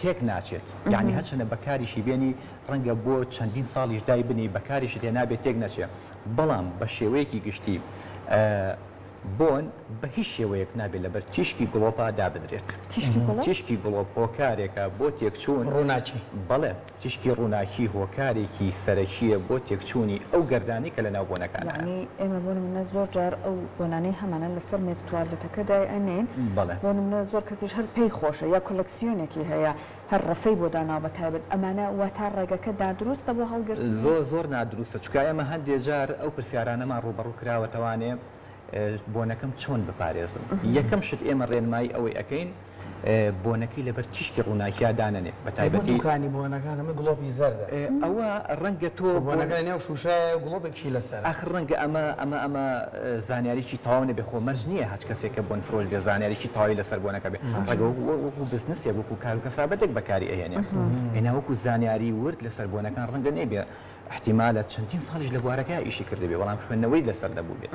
تێک ناچێت یانی هەرچەنە بەکاریشی بێنی ڕەنگە بۆ چەندین ساڵیش دای بنێی بەکاریشت هێنابێت تێک نەچێ بەڵام بە شێوەیەکی گشتی. بۆن بە هیچ شێوەیەک نابێت لەبەر تیشکی گڵۆپا دابنرێت. تیشکی گڵۆپ؟ تیشکی گڵۆپ هۆکارێکە بۆ تێکچوون. ڕووناکی. بەڵێ، تیشکی ڕووناکی هۆکارێکی سەرەکییە بۆ تێکچوونی ئەو گەردانەی کە لەناو بۆنەکانایە. یەعنی ئێمە بۆ نموونە زۆر جار ئەو بۆنانەی هەمانە لەسەر مێز توالێتەکە دایئەنێین، بەڵێ. بۆ نموونە زۆر کەسیش هەر پێی خۆشە یا کۆلێکسیۆنێکی هەیە هەر ڕەفەی بۆ داناوە بە تایبەت ئەمانە واتا ڕێگەکە نادروستە بۆ هەڵگرتنی؟ زۆر زۆر نادروستە چونکە ئێمە هەندێ جار ئەو پرسیارانەمان ڕووبەڕوو کراوەتەوانێ بۆنەکەم چۆن بپارێزم یەکەم شت ئێمە ڕێنمایی ئەوەی ئەکەین بۆنەکەی لەبەر تیشکی ڕووناکیا دانەنێ بە تایبەتی دوکانی بۆنەکان ئەمە گڵۆپی زەردە ئەوە ڕەنگە تۆ بۆنەکە لە نێو شووشەیە و گڵۆپێکیشی لەسەرە. ئاخر ڕەنگە ئەمە ئەمە ئەمە زانیاریی تەواو نەبێ خۆ مەرج نییە هەچ کەسێک کە بۆنفرۆش بێ زانیاریی تەواوی لەسەر بۆنەکە بێ ڕەنگە وەکوو بزنسێک وەکوو کار و کەسابەتێک بەکاری ئەهێنێ ئێنا وەکوو زانیاری ورد لەسەر بۆنەکان ڕەنگە نەیبێ ئیحتیمالە چەندین ساڵیش لە بوارەکەیا ئیشی کردبێ بەڵام خوێندنەوەی لەسەر نەبووبێ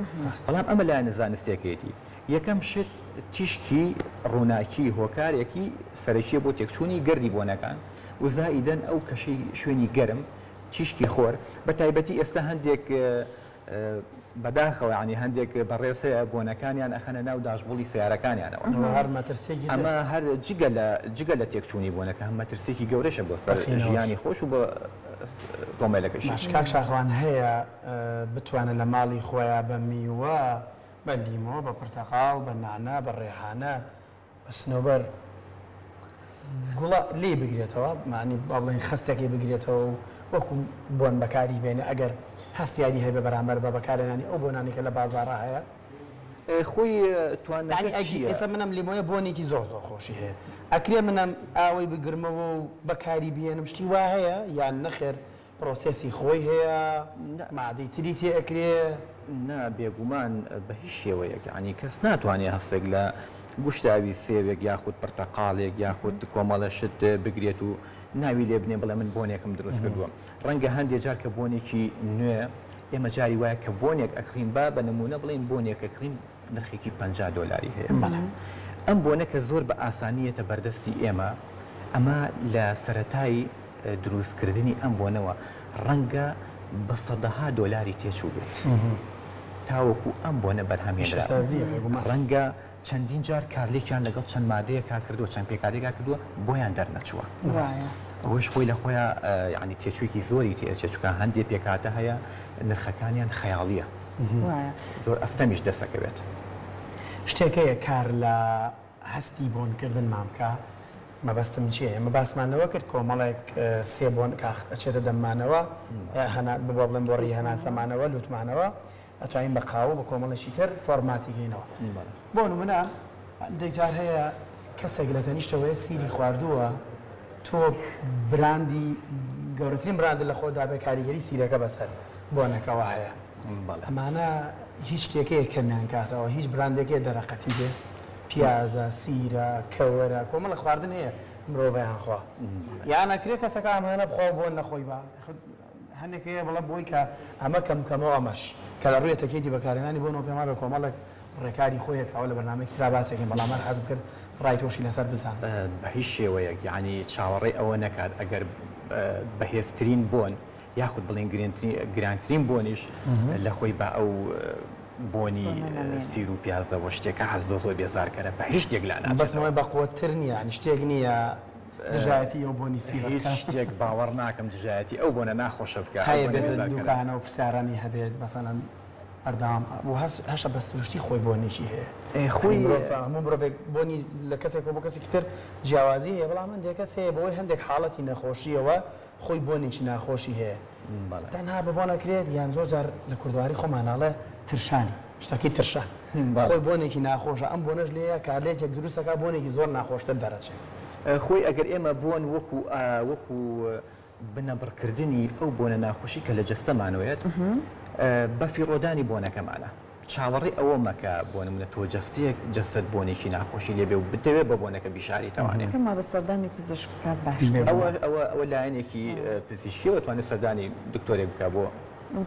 بەڵام ئەمە لایەنە زانستیەکەیەتی یەکەم شت تیشکی ڕووناکی هۆکارێکی سەرەکیە بۆ تێکچوونی گەردی بۆنەکان و زائیدەن ئەو کەشەی شوێنی گەرم تیشکی خۆر بە تایبەتی ئێستا هەندێک بەداخەوە یانی هەندێک بەڕێز هەیە بۆنەکانیان ئەخەنە ناو داشبوڵی سەیارەکانیانەوە. ئەوە هەر مەترسیەکی تر. ئەمە هەر جگە لە جگە لە تێکچوونی بۆنەکە هەم مەترسیەکی گەورەشە بۆ سەر ژیانی خۆش و بۆ ئۆتۆمبێلەکەشی. باش کاک شاخەوان هەیە بتوانێت لە ماڵی خۆیا بە میوە بە لیمۆ بە پرتەقاڵ بە نەعنا بە ڕێحانە بە سنەوبەر گوڵە لێی بگرێتەوە مەعنی با بڵێین خەستەکەی بگرێتەوە و وەکو بۆن بەکاری بێنێ ئەگەر هەستیاری هەبێ بەرامبەر بە بەکارهێنانی ئەو بۆنانەی کە لە بازاڕا هەیە. خۆی توانەکە یانی ئەگی چییە؟ ئێستا من ئەم لیمۆیە بۆنێکی زۆر زۆر خۆشی هەیە ئەکرێ من ئەم ئاوەی بگرمەوە و بەکاری بهێنم شتی وا هەیە یان نەخێر پرۆسێسی خۆی هەیە مادەی تری تێ ئەکرێ؟ نا بێگومان بە هیچ شێوەیەک یانی کەس ناتوانێ هەستێک لە گوشتاوی سێوێک یاخود پرتەقاڵێک یاخود کۆمەڵە شت بگرێت و ناوی لێ بنێ بڵێ من بۆنێکم دروست کردووە ڕەنگە هەندێ جار کە بۆنێکی نوێ ئێمە جاری وایە کە بۆنێک ئەکڕین با بە نمونە بڵێین بۆنێک ئەکڕین نرخێکی 50 دۆلاری هەیە ئەم بۆنە کە زۆر بە ئاسانی یەتە بەردەستی ئێمە ئەمە لە سەرەتای دروستکردنی ئەم بۆنەوە ڕەنگە بە سەدەها دۆلاری تێچووبێت تاوەکو ئەم بۆنە بەرهەم هێنرا. ڕەنگە چەندین جار کارلێکیان لەگەڵ چەند مادەیەکا کردووە، چەند پێکهاتەیەکا کردووە بۆیان دەرنەچووە. ئەوەش خۆی لە خۆیا یانی تێچوویەکی زۆری تێئەچێت، چونکە هەندێ پێکهاتە هەیە نرخەکانیان خەیاڵییە، زۆر ئەستەمیش دەست ئەکەوێت. شتێک هەیە کار لە هەستی بۆنکردنمان بکا، مەبەستم چیە ئێمە باسمان لەوە کرد کۆمەڵێک سێ بۆن کاخت ئەچێتە دەممانەوە هەنا بۆ بڵێم بۆڕی هەناسەمانەوە لوتمانەوە ئەتوانین بە قاوە بە کۆمەڵێکی تر فۆرماتی کەینەوە بۆ نمونە هەندێک جار هەیە کەسێک لە تەنیشتەوەیە سیری خواردووە تۆ براندی گەورەترین براند لە خۆدا بێ کاریگەری سیرەکە بەسەر بۆنەکەوە هەیە ئەمانە هیچ شتێک هەیە کەمیان کاتەوە هیچ براندێک هەیە دەرەقەتی بێ پیازە، سیرە، کەوەرە، کۆمەڵە خواردن هەیە مرۆڤ ئەیانخوا. یان ئەکرێ کەسەکە ئەمانە بخوا و بۆن نەخۆی با هەندێک هەیە بڵێ بۆی کە ئەمە کەم کەمەوە ئەمەش کە لە ڕووی ئەتەکێتی بەکارهێنانی بۆنەوە پێم وابێ کۆمەڵێک ڕێکاری خۆی هەیە کە ئەوە لە بەرنامەیەکی ترا باسێکین بەڵام هەر حەزم کرد ڕای تۆشی لەسەر بزانم. بە هیچ شێوەیەک یانی چاوەڕێی ئەوە نەکات ئەگەر بەهێزترین بۆن یاخود بڵێین گرانترین بۆنیش لە خۆی با ئەو بۆنی سیر و پیازەوە شتێکە هەر زۆر زۆر بێزارکەرە بە هیچ شتێک لا ناچێتەوە. بەس ئەوە بەقوەتتر نییە یانی شتێک نییە دژایەتی ئەو بۆنی سیرە هیچ بکات. شتێک باوەڕ ناکەم دژایەتی ئەو بۆنە ناخۆشە بکا ئەو هەیە بۆنە بێتە بێزارکەرە. دوکانەوە پرسیارانی هەبێت مەسەلەن بەردەوام و هەس هەشە بە سروشتی خۆی بۆنێکی هەیە ئێ خۆی مرۆڤ هەموو مرۆڤێک بۆنی لە کەسێکەوە بۆ کەسێکی تر جیاوازی هەیە بەڵام هەندێک کەس هەیە بەهۆی هەندێک حاڵەتی نەخۆشییەوە خۆی بۆنێکی ناخۆشی هەیە تەنها بە بۆن ئەکرێت یان زۆر جار لە کوردەواری خۆمان ئەڵێ ترشانی شتەکەی ترشان خۆی بۆنێکی ناخۆشە ئەم بۆنەش لێیە کارلێکێک دروست ئەکا بۆنێکی زۆر ناخۆشتر دەرەچێ. خۆی ئەگەر ئێمە بۆن وەکو وەکو بنەبڕکردنی ئەو بۆنە ناخۆشی کە لە جەستەمانەوەیەت بەفیڕۆدانی بۆنەکەمانە. چاوەڕێی ئەوە مەکە بۆ نمونە تۆ جەستەیەک جەستەت بۆنێکی ناخۆشی لێ بێ و بتەوێ بە بۆنەکە بیشاریتەوانێ. پێم وابێ سەردانی پزیشک بکات باشترە. ئەوە ئەوە ئەوە لایەنێکی پزیشکیەوە توانێ سەردانی دکتۆرێک بکا بۆ.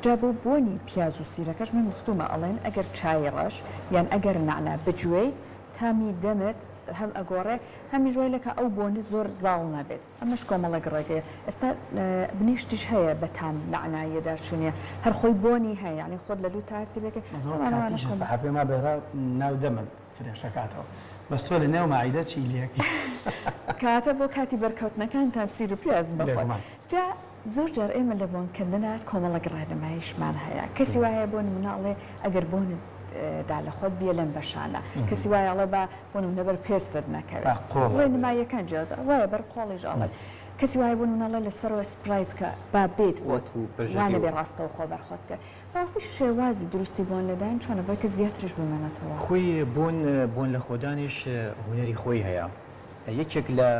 جا بۆ بۆنی پیاز و سیرەکەش من مستومە ئەڵێن ئەگەر چای ڕەش یان ئەگەر نەعنا بجوێیت تامی دەمت. هەم ئەگۆڕێ هەمیش وای لەکا ئەو بۆنە زۆر زاڵ نەبێت. ئەمەش کۆمەڵێک ڕێگەیە. ئێستا بنیشتیش هەیە بە تام نەعناییە دارچینیە هەر خۆی بۆنی هەیە یانی خۆت لە لووتا هەستی پێ کەی. بەس ئەوە کاتیشە سەحەر پێم وابێ هەرا ناو دەمت fresh ئەکاتەوە بەس تۆ لە نێو مەعیدە چی لێ ئەکەی. کەواتە بۆ کاتی بەرکەوتنەکانتان سیر و پیاز بخۆن. بێگومان. جا زۆر جار ئێمە لە بۆنکردنا کۆمەڵێک ڕێنماییشمان هەیە. کەسی وا هەیە بۆ نموونە ئەڵێ ئەگەر بۆنت دا لە خۆت بیە لەم بەشانە. کەسی وایە ئەڵێ با بۆ نمونە بەر پێستت نەکەوێت با قۆڵ ئەبێ. ڕێنماییەکان جیاوازە وایە بەر قۆڵیش ئەڵێن کەسی وایە بۆ نمونە ئەڵێ لەسەرەوە spray بکە با بێت بۆت وەکو پرژەکەی وا و. نەبێ ڕاستەوخۆ بەر خۆت بکەوێ بەڕاستی شێوازی دروستی بۆن لێدان چۆنە بۆی کە زیاتریش بمێنێتەوە؟ خۆی بۆن بۆن لەخۆدانیش هونەری خۆی هەیە یەکێک لە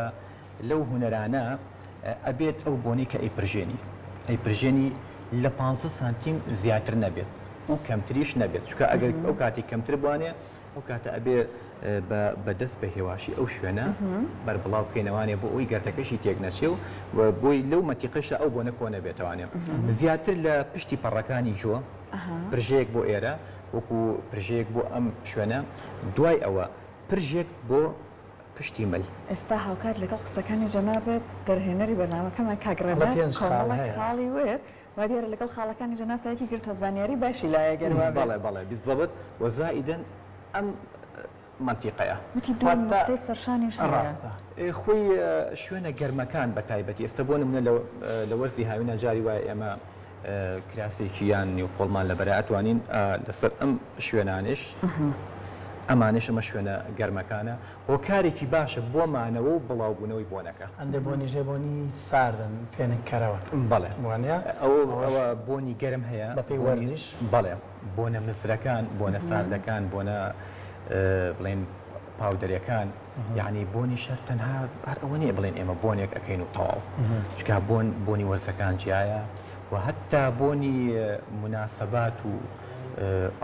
لەو هونەرانە ئەبێت ئەو بۆنەی کە ئەیپرژێنی ئەیپرژێنی لە پانزە سانتیم زیاتر نەبێت و کەمتریش نەبێت چونکە ئەگەر ئەو کاتی کەمتر بوانێ ئەو کاتە ئەبێ بە بە دەست بە هێواشی ئەو شوێنە بەربڵاو بکەینەوانێ بۆ ئەوی گەردەکەشی تێک نەچێ و بۆی لەو مەتیقەشە ئەو بۆنە کۆ نەبێتەوانێ زیاتر لە پشتی پەڕەکانی جۆ پرژەیەک بۆ ئێرە وەکو پرژەیەک بۆ ئەم شوێنە دوای ئەوە پرژێک بۆ پشتی مل. ئێستا هاوکات لەگەڵ قسەکانی جەنابت دەرهێنەری بەرنامەکەمان کاک ئەڵێ ڕێباز پێنج خاڵ کۆمەڵێک هەیە. خاڵی وت وا دیارە لەگەڵ خاڵەکانی جەنابتا یەکی گرتووە زانیاری باشی لایە گەر وا بێت. بەڵێ بەڵێ بالضبط و زائیدەن ئەم مەنتیقەیە. وتی دوو واتە نوقتەی سەرشانیش هەیە. ڕاستە. خۆی شوێنە گەرمەکان بە تایبەتی ئێستا بۆ نمونە لە وەرزی هاوینە جاری وایە ئێمە کراسێکی یان نیوقۆڵمان لەبەرە ئەتوانین لەسەر ئەم شوێنانش ئەمانش ئەمە شوێنە گەرمەکانە هۆکارێکی باشە بۆ مانەوە و بڵاوبوونەوەی بۆنەکە. هەندێ بۆنیش هەیە بۆنی ساردن فێنک کەرەوەن. بەڵێ وانیە؟ ئەوە ئەوە بۆنی گەرم هەیە. بەپێی وەرزیش؟ بەڵێ بۆنە مزرەکان، بۆنە ساردەکان، بۆنە بڵێن پاودەرەکان یعنی بۆنی شەر تەنها هەر ئەوە نییە بڵێن ئێمە بۆنێک ئەەکەین و تەواو چکا بۆن بۆنی وەرزەکان جیایە و هەتا بۆنی مناسبات و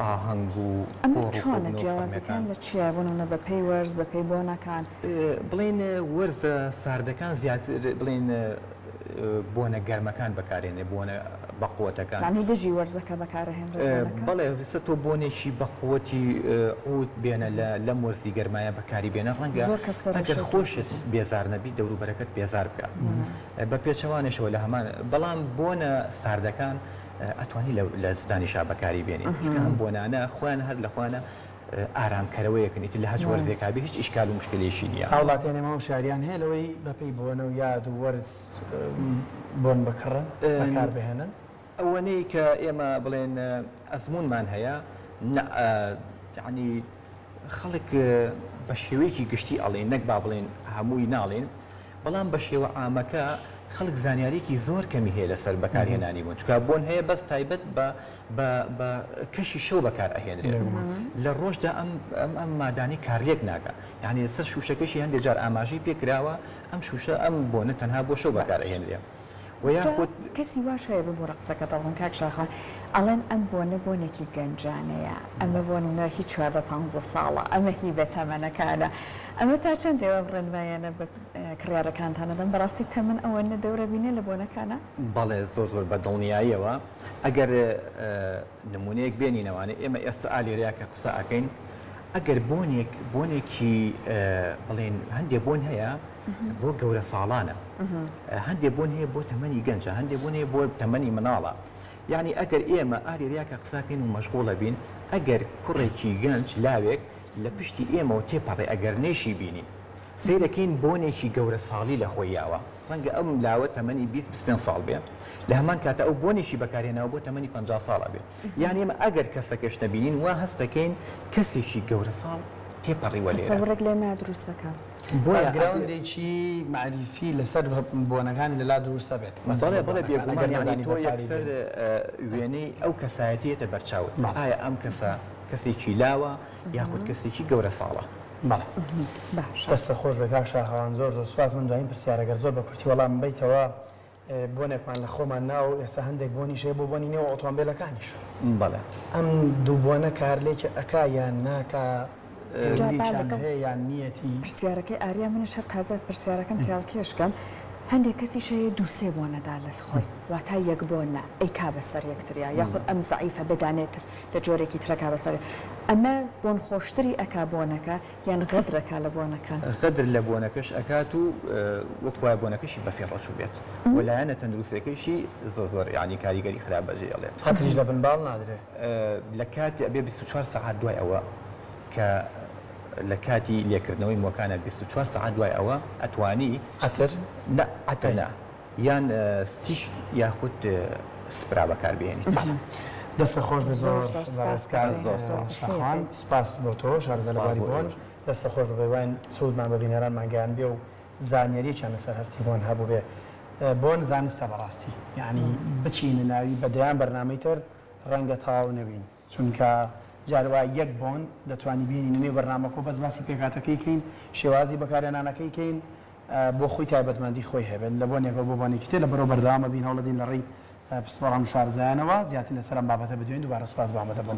ئاهەنگ و ئەمە کۆڕ و چۆنە کۆبوونەوە جیاوازیەکان فەرمیەکان. لە چیایە بۆ نمونە بە پێی وەرز بە پێی بۆنەکان؟ بڵێین وەرزە ساردەکان زیاتر بڵێین بۆنە گەرمەکان بەکارێنێ بۆنە بەقوەتەکان. یانی دژی وەرزەکە بەکارەهێنرێت بۆنەکە؟ بەڵێ ئێستا تۆ بۆنێکی بەقوەتی عود بێنە لە لەم وەرزی گەرمایە بەکاری بێنە ڕەنگە زۆر کەس ئەگەر سەرەشێتی. خۆشت بێزار نەبی دەوروبەرەکەت بێزار بکا بە پێچەوانەشەوە لە هەمان بەڵام بۆنە ساردەکان ئەتوانی لە زستانیشا بەکاری بێنی چونکە ئەم بۆنانە خۆیان هەر لە خۆیانە ئارامکەرەوەیەکن ئیتر لە هەچ وەرزێکا بێ هیچ ئیشکال و مشکلەیەکی نییە. هاوڵاتیانی ئێمە هۆشیاریان هەیە لەوەی بەپێی بۆنە و یاد و وەرز بۆن بکڕن، بەکار بهێنن؟ ئەوەنەی کە ئێمە بڵێن ئەزموونمان هەیە نا یانی خەڵک بە شێوەیەکی گشتی ئەڵێن نەک با بڵێن هەمووی ناڵێن بەڵام بە شێوە عامەکە خەڵک زانیاریەکی زۆر کەمی هەیە لەسەر بەکارهێنانی بۆن چونکە بۆن هەیە بەس تایبەت بە بە بە کەشی شەو بەکار ئەهێنرێت لە ڕۆژدا ئەم ئەم ئەم مادانەی کارلێک ناکە یعنی لەسەر شوشەکەشی هەندێک جار ئاماژەی پێکراوە ئەم شوشە ئەم بۆنە تەنها بۆ شەو بەکار ئەهێنرێ و جا یاخود کەسی واش هەیە ببورە قسەکەت ئەڵێم کاک شاخەوان ئەڵێن ئەم بۆنە بۆنێکی گەنجانەیە ئەمە بۆ نمونە هی 14 پانزە ساڵە ئەمە هی بێتەمەنەکانە ئەمە تا چەند ئێوە ئەم ڕێنماییانە بە کڕیارەکانتان ئەدەن بەڕاستی تەمەن ئەوەنە دەورە بینێ لە بۆنەکانا؟ بەڵێ زۆر زۆر بە دڵنیاییەوە ئەگەر نمونەیەک بێنینەوانێ ئێمە ئێستا ئالێرەیا کە قسە ئەکەین ئەگەر بۆنێک بۆنێکی بڵێن هەندێ بۆن هەیە بۆ گەورە ساڵانە هەندێ بۆن هەیە بۆ تەمەنی گەنجە هەندێ بۆن هەیە بۆ تەمەنی مناڵە یعنی ئەگەر ئێمە ئالێرەیا کە قساکەین و مەشغوڵە بین ئەگەر کوڕێکی گەنج لاوێک لە پشتی ئێمەوە تێپەڕێ ئەگەر نەیشی بینین سەیرەکەین بۆنێکی گەورە ساڵی لە خۆی یاوە ڕەنگە ئەم لاوە تەمەنی 20 25 ساڵ بێ لە هەمان کاتە ئەو بۆنێکی بەکارهێناوە بۆ تەمەنی 50 ساڵ ئەبێ یان ئێمە ئەگەر کەسەکەش نەبینین وا هەستەکەین کەسێکی گەورە ساڵ تێپەڕیوە لێرە. تەسەورێک لێ دروستەکا. بۆیە ئەبێ. باکگراوندێکی مەعریفی لەسەر بۆنەکانی لەلا دروست ئەبێت. بەڵێ بەڵێ بێگومان ئەگەر یانی نەزانی تۆ بەکاری یەکسەر بێنی. وێنەی ئەو کەسایەتیەتە بەرچاوت بەڵێ. ئایا ئەم کەسە کەسێکی لاوە یاخود کەسێکی گەورە ساڵە. بەڵێ. باشە. دەستت خۆش بێت کاک شاخەوان زۆر زۆر سوپاس من دوایین پرسیار ئەگەر زۆر بە کورتی وەڵامم بەیتەوە بۆنێکمان لە خۆمان ناوە و ئێستا هەندێک بۆنیش هەیە بۆ بۆنی نێو ئۆتۆمبێلەکانیش. بەڵێ. ئەم دوو بۆنە کارلێکی ئەکا یان ناکا جا با پەیوەندیەکیان لەگەڵ هەیە یان نیەتی؟ پرسیارەکەی ئاریا منیش هەر تازە پرسیارەکەم تێهەڵکێش کەم. هەندێک کەسیش هەیە دوو سێ بۆن ئەدا لە خۆی واتا یەک بۆن نا ئەیکا بەسەر یەکتریا یاخود ئەم زەعیفە بێ دانێ تر لە جۆرێکی ترەکا بەسەر ئەمە بۆن خۆشتری ئەکا بۆنەکە یان غەدرەکا لە بۆنەکە؟ غەدر لە بۆنەکەش ئەکات و وەک وایە بۆنەکەشی بەفیڕۆ چووبێت و لایەنە تەندروستیەکەیشی زۆر زۆر یانی کاریگەری خراپ بەجێ ئەڵێت. عەتریش لە بن باڵ نادرێ؟ لە کاتی ئەبێ 24 سەعات دوای ئەوە کە لە کاتی لێکردنەوەی مۆکانە 24 سەعات دوای ئەوە ئەتوانی عەتر؟ نا عەتر نا یان ستیش یاخود سپرا بەکاربهێنیت. بەڵێ دەستت خۆش بێت زۆر زۆر زۆر بەڕێز سپاس کاک دەکەین زۆر زۆر سپاس. شاخەوان سپاس بۆ تۆ شارەزا لە سپاس بواری بۆ بۆن ئێوەش. دەستت خۆش بێ بەهیواین سوودمان بە بینەرانمان گەیاندبێ و زانیاریەکیان لەسەر هەستی بۆن هەبووبێ بۆن زانستە بەڕاستی یانی بچینە ناوی بە دەیان بەرنامەی تر ڕەنگە تەواو نەبین چونکە جار وایە یەک بۆن دەتوانی بێنینە نێو بەرنامەکەو بەس باسی پێکهاتەکەی کەین شێوازی بەکارهێنانەکەی کەین بۆ خۆی تایبەتمەندی خۆی هەبێت لە بۆنێکەوە بۆ بۆنێکی تر لەبەرئەوە بەردەوام ئەبین هەوڵەدەین لە ڕێی پسپۆڕان و شارەزایانەوە زیاتر لەسەر ئەم بابەتە بدوێین دووبارە سوپاس بۆ ئامادەبوونت.